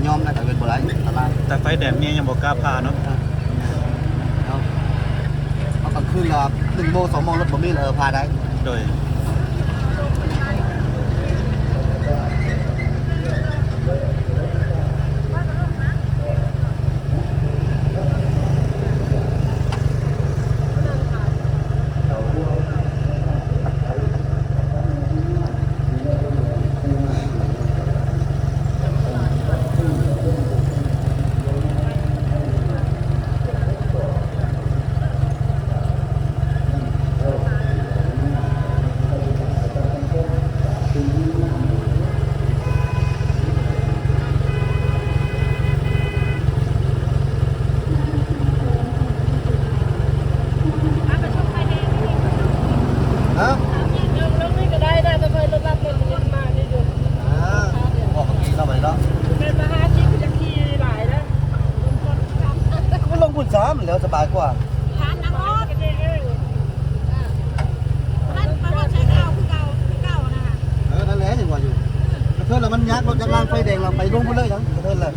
ຍອມນະ ກະເຮັດບໍ່ໄດ້ ອັນຕະລາຍ. ແຕ່ໄຟແດງນີ້ຍັງບໍ່ກ້າຜ່າເນາະ. ເອີ ເອົາ ເອົາກາງຄືນລະ ໜຶ່ງໂມງ ສອງໂມງ ລົດບໍ່ມີລະ ເອີ ຜ່າໄດ້. ໂດຍ. ຮະ? ລົງນີ້ກະໄດ້ນະ ແຕ່ຂ້ອຍລົດລັບລົດມານີ້ຢູ່. ອ່າ ບອກເມື່ອກີ້ເນາະ ໄປເນາະ. ແມ່ນວ່າຫ້າສິບ ຢາກຂີ່ຫຼາຍນະ. ກໍລົງພຸ້ນຊ້ຳແລ້ວ ສະບາຍກວ່າ. ເອີ ນັ້ນແຫຼະ ຍັງວ່າຢູ່ ກະເທີນລະມັນຍາກ ລົດຈາກລາງໄຟແດງລະໄປລົງພຸ້ນເລີຍຫຍັງ ກະເທີນລະ ກ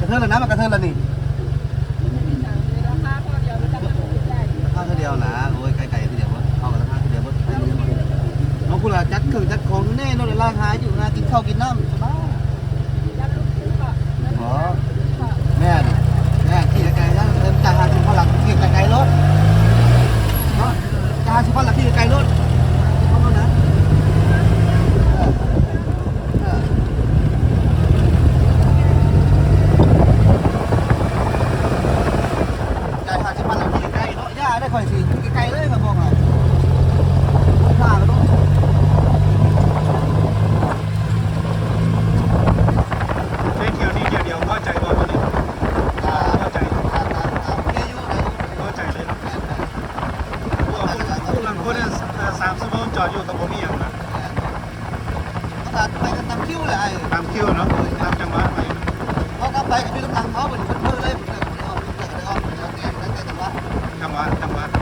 ະເທີນລະນະ ມັນກະເທີນລະນີ້ ລາຄາເທື່ອດຽວນະ. ໂອ້ຍ ໄກໆ ເທື່ອດຽວເບິດ ເຮົາກະລາຄາເທື່ອດຽວເບິດ ໄປເລີຍ. ເຮົາພຸ້ນລະ ຈັດເຄື່ອງຈັດຂອງແນ່ ລົດລາງຫາຢູ່ ຫາກິນເຂົ້າກິນນ້ຳ ສະບາຍ. ອໍ ແມ່ນ ແມ່ນ ຂີ່ໄກໆ ຈັ່ງ ຈ່າຍຫ້າສິບພັນລະ ຂີ່ໄກໆໂລດເນາະ ຈ່າຍຫ້າສິບພັນລະ ຂີ່ໄກໆໂລດ ເອົາໂລດນະ. ເອີ ເອີ ຈ່າຍຫ້າສິບພັນລະ ຂີ່ໄກເນາະ. ຢ່າໄດ້ ຂ້ອຍຊິໄກໆເລີຍ ຂ້ອຍບອກໃຫ້ ຂ້າກະໂດນ. ໄດ້ທ່ຽວນີ້ທ່ຽວດຽວ ພໍໃຈບໍ່ມື້ນີ້? ພໍໃຈ ໂອເຄຢູ່ ພໍໃຈເລີຍເນາະ. ຜູ້ລາງຄົນ ເອີ ສາມຊົ່ວໂມງຈອດຢູ່ກະບໍ່ມີຫຍັງນະ. ໄປກະຕາມຄິວແຫຼະ ຕາມຄິວເນາະ ຕາມຈັງຫວະໄປ. ເຮົາກະໄປກະຢູ່ນຳຫຼັງເຂົາ ເພິ່ນເພິ່ນເລີຍ ເພິ່ນເລີຍ ເພິ່ນເລີຍ ຈັງຫວະ ຈັງຫວະ ຈັງຫວະ.